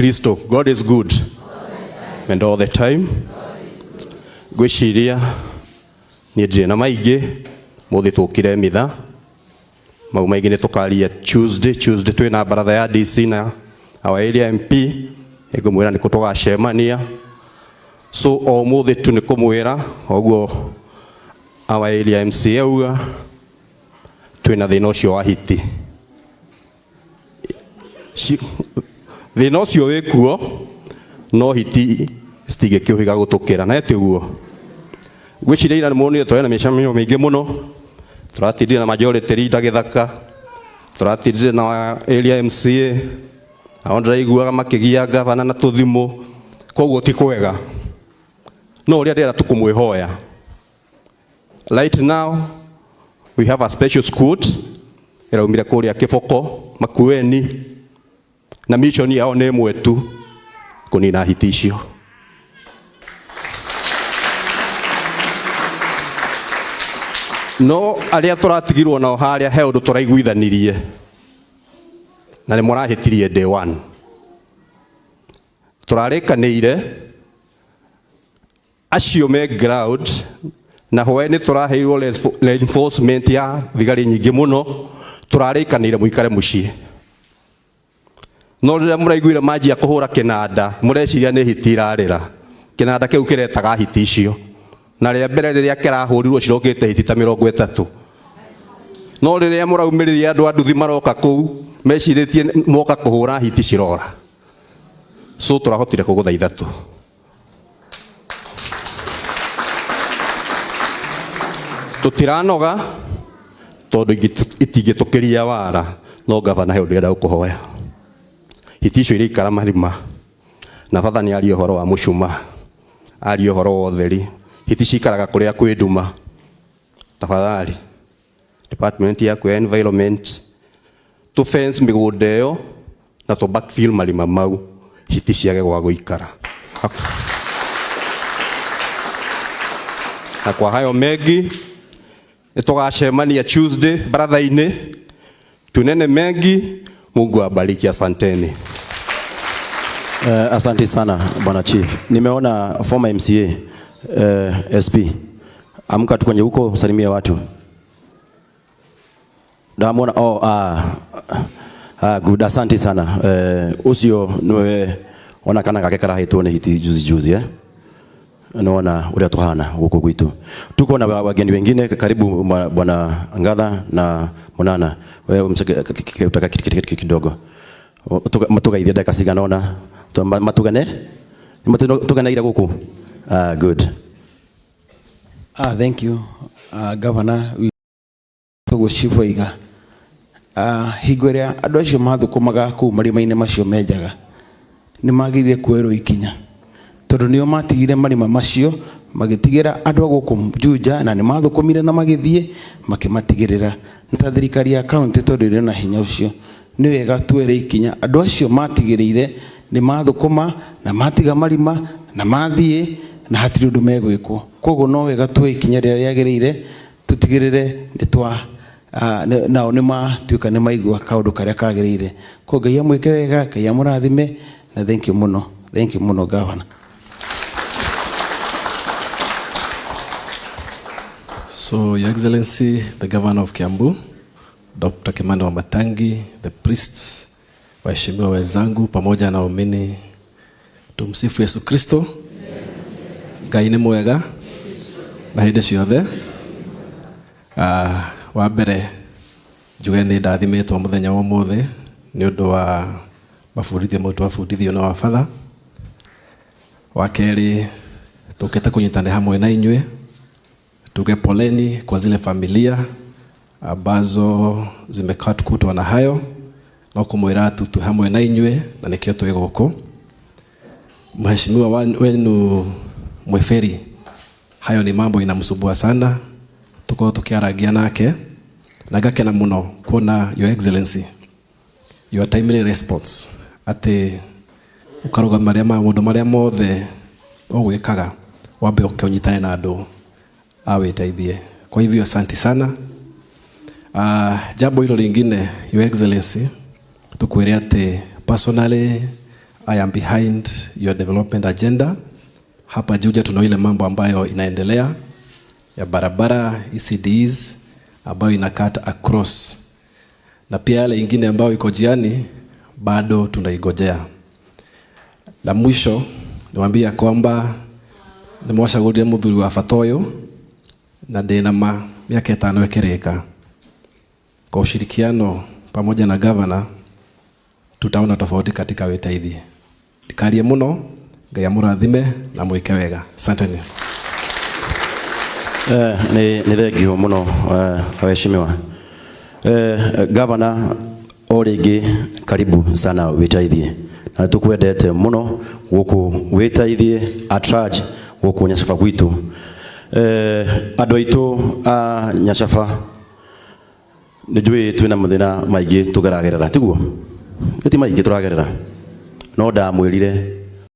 Kristo. God is good and all the time. Ngwĩciria niĩ ndirĩ na maingĩ, mũthĩ tũkire mitha mau maingĩ nĩ tũkaria Tuesday. Tuesday twĩna baratha ya DC na our area MP, nĩngũmwĩra nĩkũ tũgacemania. So o mũthĩ tu nĩ kũmwĩra ũguo our area MC auga twĩna thĩna ũcio wa hiti. Thĩna ũcio wĩ kuo, no hiti citingĩkĩũhĩga gũtũkĩra na ĩtĩ ũguo. Ngwĩciria ira nĩmuonire twarĩ na mĩcemanio mĩingĩ mũno, tũratindire na majority leader gĩthaka, tũratindire na area MCA, nao ndĩraiguaga makĩgia gavana na tũthimũ, koguo ti kwega. No ũrĩa ndĩrenda tu kũmwĩhoya, right now we have a special squad ĩraumire kũrĩa Kĩboko Makueni, na mission yao nĩ ĩmwe tu, kũnina hiti icio. No arĩa tũratigirwo nao harĩa he ũndũ tũraiguithanirie na nĩ mũrahĩtirie day one. Tũrarĩkanĩire acio me ground na hwaĩ nĩ tũraheirwo reinforcement ya thigari nyingĩ mũno, tũrarĩkanĩire mũikare mũciĩ. No rĩrĩa mũraiguire manjia kũhũra kĩnanda, mũreciria nĩ hiti irarĩra. Kĩnanda kĩu kĩretaga hiti icio. Na rĩa mbere rĩrĩa kĩrahũrirwo cirokĩte hiti ta 30. No rĩrĩa mũraumĩrĩria andũ a nduthi maroka kũu, mecirĩtie moka kũhũra hiti cirora. So tũrahotire kũgũtha ithatũ. Tũtiranoga tondũ itingĩtũkĩria wara, no gavana he ũndũ ndĩrenda gũkũhoya. Hiti icio iraikara marima, na batha nĩ aria ũhoro wa mũcuma, aria ũhoro wa ũtheri. Hiti cikaraga kũrĩa kwĩ nduma. Tafadhali department yaku ya environment, tũ fence mĩgũnda ĩyo na tũ backfill marima mau, hiti ciage gwa gũikara. Na kwa hayo mengi nĩ tũgacemania Tuesday baratha-inĩ, tunene mengi. Mungu awabariki, asanteni. Asante sana Bwana Chief. Nimeona former MCA, SP. Amka tu kwenye huko salimia watu. Ndamuona, oh, good, asante sana. Ucio niwe ona kana gake karahĩtwo nĩ hiti juzi juzi, eh? Naona uria tuhana huko kwitu. Tuko na wageni wengine, karibu Bwana Ngatha na Munana. Wewe mseke utaka kitu kidogo. Matugaithie ndagĩka cigana ũna. Matugane? Tuganeire gũkũ? Good. Thank you, Governor. Toguo Chief oiga. Hingo ĩrĩa andũ acio mathũkũmaga kũu marima-inĩ macio menjaga, nĩ magĩrĩire kuoerwo ikinya, tondũ nĩo matigire marima macio magĩtigĩra andũ a gũkũ Juja, na nĩ mathũkũmire na magĩthiĩ makĩmatigĩrĩra. Ta thirikari ya county, tondũ ĩrĩ na hinya ũcio, nĩ wega tuoere ikinya andũ acio matigĩrĩire nĩ mathũkũma na matiga marima na mathiĩ na hatirĩ ũndũ megwĩkwo. Koguo no wega tuoe ikinya rĩrĩa rĩagĩrĩire, tũtigĩrĩre nĩ twa nao nĩ matuĩka nĩ maigua kaũndũ karĩa kagĩrĩire. Koguo Ngai amwĩke wega, Ngai amũrathime, na thank you mũno, thank you mũno, Governor. So, Your Excellency, the Governor of Kiambu, Dr. Kimani Wamatangi, the priests, waheshimiwa wenzangu pamoja na waumini, tumsifu Yesu Kristo. Ngai nĩ mwega na hĩndĩ ciothe. Wa mbere njuge nĩ ndathimĩtwo mũthenya wa ũmũthĩ nĩ ũndũ wa mabundithio mau twabundithio na wa batha. Wa kerĩ, tũkĩte kũnyitanĩra hamwe na inyuĩ, tuge poleni kwa zile familia ambazo zimekutwa na hayo, no kumwĩra tu twĩ hamwe na inyuĩ na nĩkĩo twĩ gũkũ. Mheshimiwa wenu Mweferi, hayo ni mambo inamsumbua sana, tukorwo tukiarangia nake na ngakena mũno kuona, Your Excellency, your timely response, atĩ ũkarũgama marĩa maũndũ marĩa mothe ũgwĩkaga wambe ũke ũnyitane na andũ a wĩteithie. Kwa hivyo asante sana. Jambo hilo lingine, Your Excellency, tukwĩre atĩ personally I am behind your development agenda. Hapa Juja tuna ile mambo ambayo inaendelea ya barabara ECDs ambayo ina cut across, na pia yale ingine ambayo iko jiani bado tunaigojea. La mwisho niwaambia kwamba nimwacagũrire mũthuri wa bata ũyũ na ndĩna ma mĩaka 5 ĩkĩrĩka, kwa ushirikiano pamoja na gavana tutaona tofauti katika Wĩteithie. Ndikarie mũno, Ngai amũrathime na mwĩke wega. Asanteni. Nĩ thengio mũno, waheshimiwa. Gavana, o rĩngĩ karibu sana Wĩteithie, na tukwendete mũno gũkũ Wĩteithie at large, gũkũ Nyacaba gwitũ. Andũ aitũ a Nyacaba, nĩ njũĩ twĩna mathĩna maingĩ tũgeragerera, tiguo? Nĩ ti maingĩ tũragerera, no ndamwĩrire